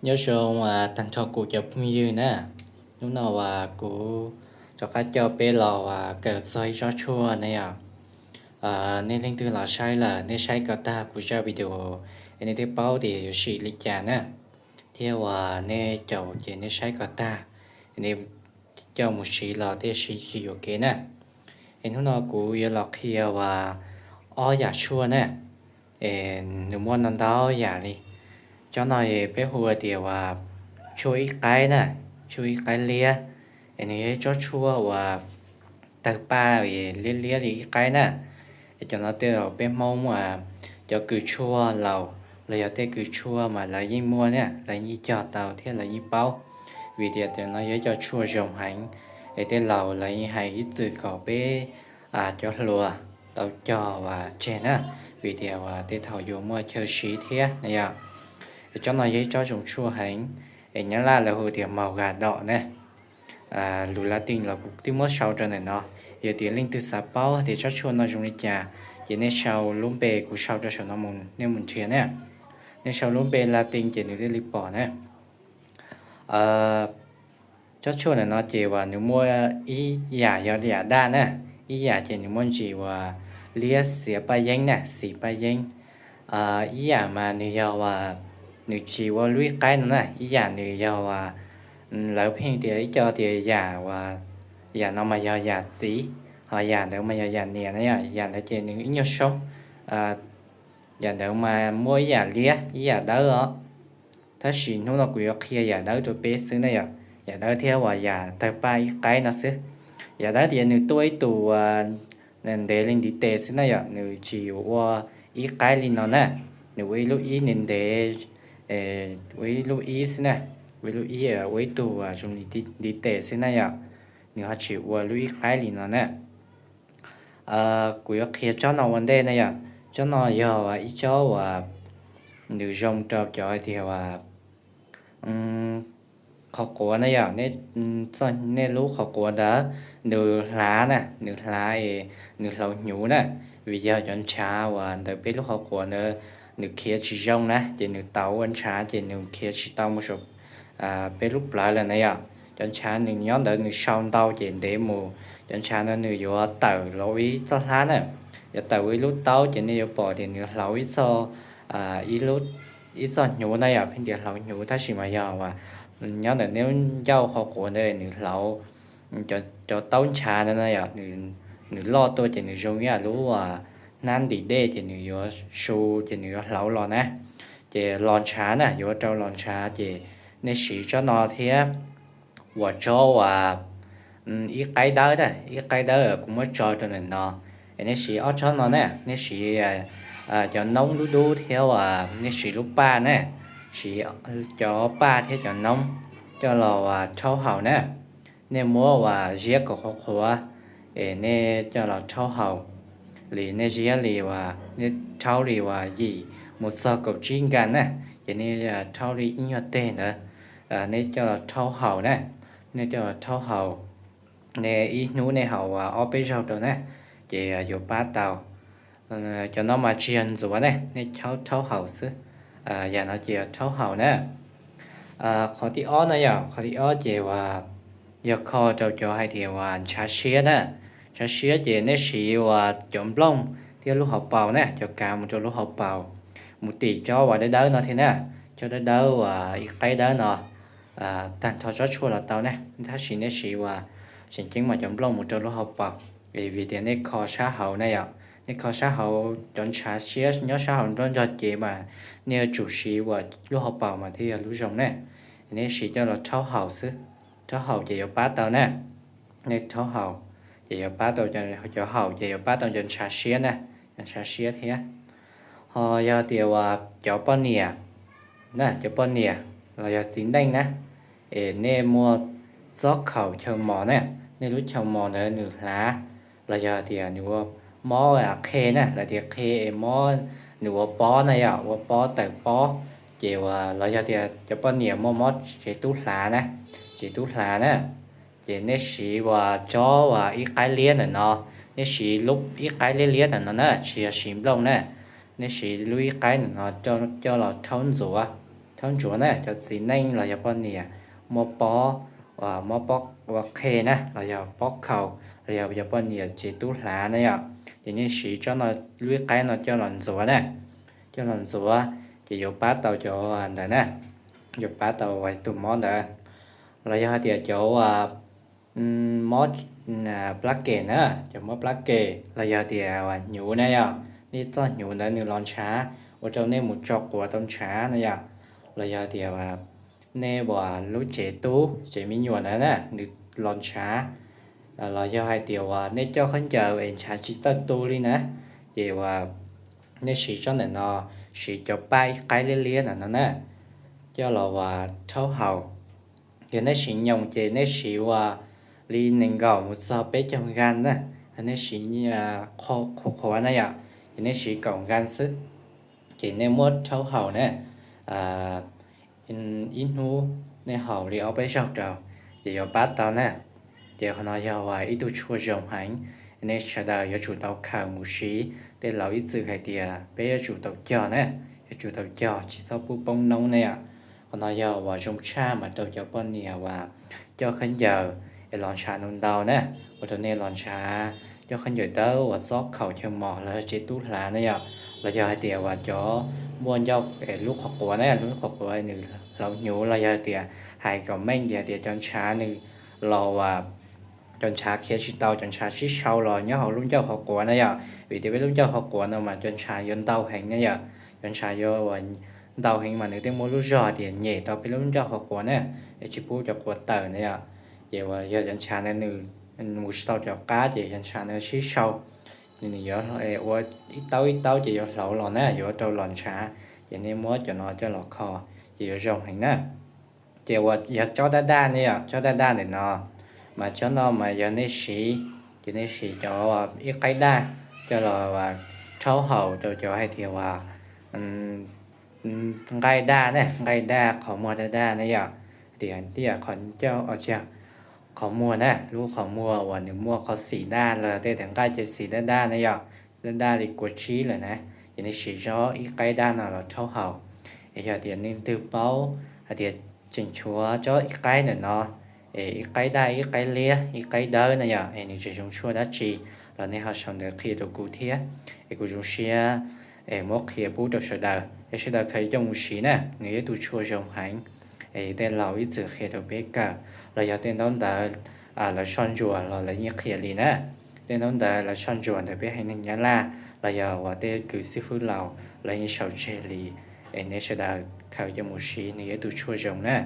Nyob zoo tag nrho kuv cov phooj ywg na, hnub no uas kuv rov qab coj peb los uas kawm txog ib tsob tshuaj na yom. Nej leej twg los saib lawm nej saib kom tag kuv zaj video es nej thiaj paub tias yuav sim li cas na, thiab uas nej caum ces nej saib kom tag, nej coj mus siv los thiaj siv tsis yuam kev na. Es hnub no kuv yuav los qhia uas ob yam tshuaj na, es nws muaj ntau ntau yam li. Tsob no peb hu tias uas tshuaj ib qaib na, tshuaj ib qaib liab, es nws yog ib tsob tshuaj uas tawg paj liab liab li ib qaib na. Es cov no tej zaum peb Hmoob uas cov kws tshuaj laus los yog tej kws tshuaj mas lawv yeej muaj na, lawv yeej cog tau thiab lawv yeej paub, vim tias cov no yog ib co tshuaj zoo heev, es tej laus lawv yeej hais ib txwm kom peb cov hluas tau cog uas tseg na, vim tias uas tej thaum yuav muaj chaw siv thiab na yom. Es tsob no yog ib tsob zoo tshuaj heev, es Nyab Laj lawv hu tias màu gà đỏ na. Lus Latin los kuv twb muab sau rau ntawm no. Yog tias leej twg xav paub tias tsob tshuaj no zoo li cas, ces nej sau lub npe kuv sau rau saum no mus nej mus nrhiav na. Nej sau lub npe Latin ces nws thiaj li pom na. Tsob tshuaj ntawm no ces uas nws muaj ib yam yog yam daj na, ib yam ces nws muaj ntsis uas liab xiav paj yeeb na, xis paj yeeb. Ib yam mas nws yog uas nws tsis ua lub ib qaib no na, ib yam nws yog uas lawv pheej tias ib co tias yam uas yam no mas yog yam txiv, ho yam ntawd mas yog yam niam na yom, yam ntawd ces nws ib nyuag soob, yam ntawd mas muaj ib yam liab ib yam dawb os. Tab sis hnub no kuv yuav qhia yam dawb rau peb xwb na yom, yam dawb thiab uas yam tawg paj ib qaib no xwb. Yam dawb tias nws tuaj ib tug ntev li ntiv tes xwb na yom, nws tsis yuav ua ib qaib li no na, nws ua ib lub ib ntev ntev, ua ib lub ib xwb na, ua ib lub ib, ua ib tug zoo li ntiv tes xwb na yom, nws ho tsis ua lub ib qaib li no na. Kuv yuav qhia tsob no ua ntej na yom. Tsob no yog ib tsob uas nws zoo rau cov hais tias uas qhov quav na yom, nej lub qhov quav ntawd nws hlav na, nws hlav es nws hlauv hnyuv na, vim yog cov ntshav uas ntawm peb lub qhov quav ntawd nws khiav tsis zoo na, ces nws tauv ua ntshav ces nws khiav tsis tau mus saum peb lub plawv lawm na yom. Cov ntshav nws nyob ntawd nws sau ntau ces ntev mus, cov ntshav ntawd nws yuav tawm los ua ib txoj hlab na, yuav tawm ua ib lub taub ces nej yuav pom tias nws hlauv ib txoj, ib txoj hnyuv na yom, pheej tias hlauv hnyuv tab sis mas yog uas nyob ntawm nej lub ncauj qhov quav ntawd nws hlauv cov taub ntshav ntawd na yom, nws loj tuaj ces nws zoo ib yam lub hnab ntim dej ces nws yuav su ces nws yuav hlauv los na. Ces los ntshav na, yuav rau los ntshav ces nej siv tsob no thiab uas tsob uas ib qaib dawb na, ib qaib dawb kuv muab tso rau ntawm no. Es nej siv ob tsob no na, nej siv cov noob dub dub thiab uas nej siv lub paj na, siv cov paj thiab cov noob coj los uas rhaub haus na. Nej muab uas ziab kom qhuav qhuav, es nej coj los rhaub haus li, nej ziab li uas nej rhaub li uas yim mus txog kaum tsib nkas na, ces nej rhaub li ib nyuag teg ntawd, nej coj los rhaub haus na, nej coj los rhaub haus, nej ib hnub nej haus uas ob peb zaug rau na, ces yuav pab tau. Cov no mas tsis yog ntxuav ne, nej rhaub rhaub haus xwb. Yam no ces yog rhaub haus na. Qhov thib ob na yom, qhov thib ob ces uas yog kho rau cov hais tias uas ntshav siab na. Ntshav siab ces nej siv uas cov nplooj thiab lub hauv paus na, cov kav mus rau lub hauv paus, mus tim tsob uas dawb dawb no thiab na. Tsob dawb dawb uas ib qaib dawb no, tag nrho tsob tshuaj los tau na, tab sis nej siv uas tseem ceeb mas cov nplooj mus rau lub hauv paus, vim tias nej kho sab hauv na yom. Nej kho sab hauv, cov ntshav siab nyob sab hauv nruab nrog cev mas nej yuav tsum siv uas lub hauv paus mas thiaj yog lub zoo na. Nej siv coj los rhaub haus xwb, rhaub haus ces yuav pab tau na. Nej rhaub haus ces yuav pab tau cov haus ces yuav pab tau cov ntshav siab na, cov ntshav siab thiab. Ho yog tias uas cov poj niam na, cov poj niam los yog txiv neej na, es nej muaj txob khaum chaw mos na, nej lub chaw mos ntawd nws hlav, los yog tias nws ua mob qhe na, lawv tias qhe es mob, nws ua pob na yom, ua pob tawm pob, ces uas los yog tias cov poj niam muaj mob tsev tub hlav na, tsev tub hlav na, ces nej siv uas tsob uas ib qaib liab ntawm no, nej siv lub ib qaib liab liab ntawm no na, tsis yog siv nplooj na. Nej siv lub ib qaib ntawm no coj los rhaub ntxuav, thaub ntsuav na, cov txiv neej los yog poj niam muaj pob, muab pob ua qhe na los yog pob khaus los yog cov poj niam tsev tub hlav na yom. Ces nej siv tsob no, lub ib qaib no coj los ntxuav na, coj los ntxuav ces yuav pab tau cov ntawd na, yuav pab tau tus mob ntawd. Los yog hais tias cov mob plab kem na, cov mob plab kem los yog tias hnyuv na yom, nej txoj hnyuv ntawd nws los ntshav ua rau nej mus tso quav tau ntshav na yom, los yog tias nej uas lub tsev tub tsev me nyuam ntawd na nws los ntshav, los yog hais tias uas nej coj khaub ncaws es ntshav tsis txawj tu li na, ces uas nej siv tsob ntawm no, siv cov paj ib qaib liab liab ntawm no na, coj los uas rhaub haus. Yog nej siv nyoos ces nej siv uas li nees nkaum mus txog peb caug nkas na, nej siv qhuav qhuav na yom, ces nej siv kaum nkas xwb, ces nej muab rhaub haus na, ib hnub nej haus li ob peb zaug rau, ces yuav pab tau na. Ces qhov no yog uas ib tug tshuaj zoo heev, nej sawv daws yuav tsum tau khaws mus siv. Tej laus ib txwm hais tias peb yuav tsum tau cog na, yuav tsum tau cog tsis txhob pub poob noob ne yom. Qhov no yog uas zoo tshaj mas rau cov poj niam uas coj khaub ncaws es los ntshav ntau ntau na, ua rau nej los ntshav coj khaub ncaws dawb uas txob khaum chaw mos los yog tsev tub hlav na yom, los yog hais tias uas cov muaj ncauj lub qhov quav na, lub qhov quav nws hlauv hnyuv los yog hais tias hais kom meej ces hais tias cov ntshav nws los uas cov ntshav khiav tsis tau, cov ntshav sib sau los nyob hauv lub ncauj qhov quav na yom, vim tias peb lub ncauj qhov quav no mas cov ntshav yuav ntau heev na yom, cov ntshav yuav uas ntau heev mas nws thiaj muaj lub zog tias nyem tau peb lub ncauj qhov quav na, es tsis pub cov quav tawm na yom. Ces uas yog cov ntshav ntawd nws mus tsis tau cov qab ces cov ntshav ntawd sib sau, nws yuav ua ib taub ib taub ces yuav hlauv los na, yuav rau los ntshav, ces nej muab cov no coj los kho ces yuav zoo heev na. Ces uas yog tsob daj daj ne yom, tsob daj daj ntawm no, mas tsob no mas yog nej siv, ces nej siv cov ib qaib daj coj los rhaub haus rau cov hais tias uas nqaij daj ne, nqaij daj qhov muag daj daj ne yom, tias tias qhov ncauj, qhov muag na, lub qhov muag uas nws muaj qhov xim daj los tej tias nqaij ces xim daj daj ne yom, daj daj li kua tsib lawm na, ces nej siv tsob ib qaib daj no los rhaub haus. Es yog tias leej twg paub hais tias tseem tshuav tsob ib qaib ntawm no, es ib qaib daj ib qaib liab ib qaib dawb na yom, es nws tseem zoo tshuaj dab tsi los nej ho sau ntawv qhia rau kuv thiab, es kuv zoo siab es muab qhia pub rau sawv daws es sawv daws khaws coj mus siv na, nws yog ib tug tshuaj zoo heev. Es tej laus ib txwm qhia rau peb kawm los yog tej ntaub ntawv lawv soj ntsuam los lawv yeej qhia li na. Tej ntaub ntawv lawv soj ntsuam ntawm peb haiv neeg Nyab Laj los yog uas tej kws xib fwb laus lawv yeej sau tseg li. Es nej sawv daws khaws coj mus siv, nws yog ib tug tshuaj zoo na.